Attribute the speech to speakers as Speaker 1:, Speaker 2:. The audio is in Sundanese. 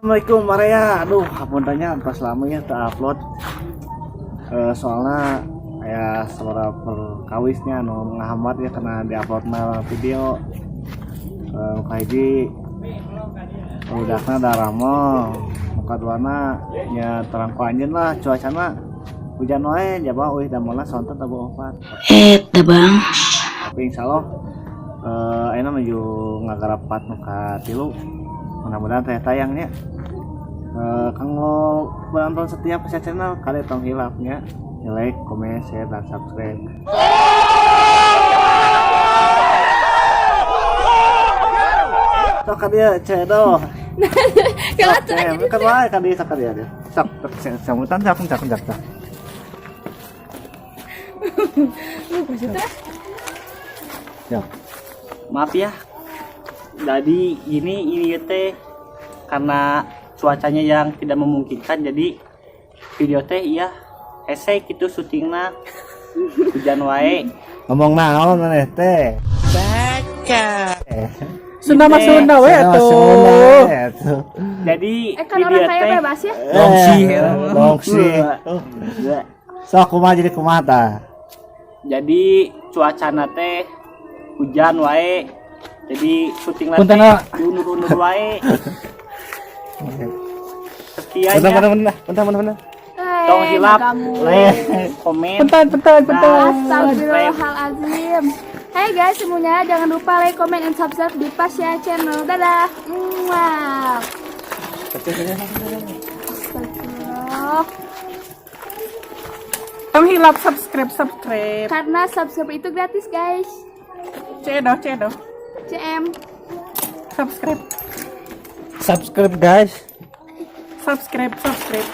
Speaker 1: Assalamualaikum Maria. Aduh, hapunten nya pas lama ya teu upload. Soalnya aya sabaraha perkawis nya nu ngahambat ya karena diupload na video. Kahiji budakna daramel, nu kaduana nya terang ku anjeun lah cuacana hujan wae, jaba euy damelna sonten tabuh opat.
Speaker 2: Eta, Bang.
Speaker 1: Tapi insyaallah ayeuna nuju ngagarap part nu katilu, mudah-mudahan teh tayangnya. Kanggo penonton setia Pasha Channel, kalian tong hilap nya like, komen, share, dan subscribe. Sok ka dieu, Cedo.
Speaker 3: Kalau
Speaker 1: Sok, kan wae ka dieu, sok ka dieu dia. Sok, sok, sambutan, sok, sok, sok, sok. Sok.
Speaker 4: Maaf ya, jadi ini teh karena cuacanya yang tidak memungkinkan, jadi video teh iya hese gitu syutingna hujan wae.
Speaker 1: Ngomong naon maneh teh?
Speaker 4: Baca.
Speaker 5: Sunda mah Sunda we
Speaker 1: Sunda mah
Speaker 5: atuh.
Speaker 1: Sunda we atuh.
Speaker 4: Jadi
Speaker 3: Kan orang
Speaker 4: video
Speaker 3: kaya
Speaker 4: teh
Speaker 3: bebas ya.
Speaker 1: Dongsi, dongsi. Sok kumaha jadi kumaha tah?
Speaker 4: Jadi cuacana teh hujan wae, jadi syuting
Speaker 5: Punten,
Speaker 4: teh
Speaker 5: ah.
Speaker 4: diundur-undur wae. Sekian
Speaker 1: Bentar,
Speaker 4: ya.
Speaker 1: bentar, bentar, bentar, bentar, bentar.
Speaker 4: Tong hilap
Speaker 3: kamu.
Speaker 4: Like, komen,
Speaker 5: Punten, punten, punten.
Speaker 3: Astagfirullahalazim. Hai guys semuanya, jangan lupa like, comment, and subscribe di Pasha Channel. Dadah. Muah. Astagfirullah.
Speaker 5: Tong hilap subscribe, subscribe.
Speaker 3: Karena subscribe itu gratis, guys.
Speaker 5: Cedo, cedo.
Speaker 3: CM.
Speaker 5: Subscribe,
Speaker 1: Subscribe, guys.
Speaker 5: Subscribe, subscribe.